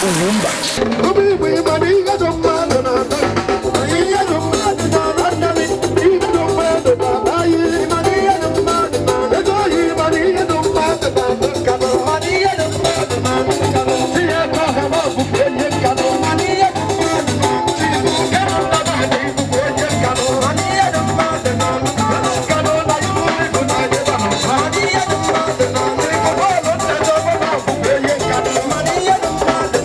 Ugwumba. Ụmụ Igbo, ịma na ihe dị mmadụ na-ata, ihe dị mmadụ na-ata, ihe dị mmadụ na-ata anyị, ịma na ihe dị mmadụ na-ata ego oyi, ịma na ihe dị mmadụ na-ata nkanụ, ịma na ihe dị mmadụ na-ata nkanụ, tinye ego ọha ma ọ bụkwa onye nkanụ, ịma na ihe dị mmadụ na-ata nkanụ, nnaba na ibukwa onye nkanụ, ịma na ihe dị mmadụ na-ata nkanụ, na ibu ibu na ịba na ọha, ịma na ihe dị mmadụ na-ata nkanụ, bọọlụ ntacha ọbụla bụkwa onye nkanụ, ịma na ihe dị mmadụ na-ata.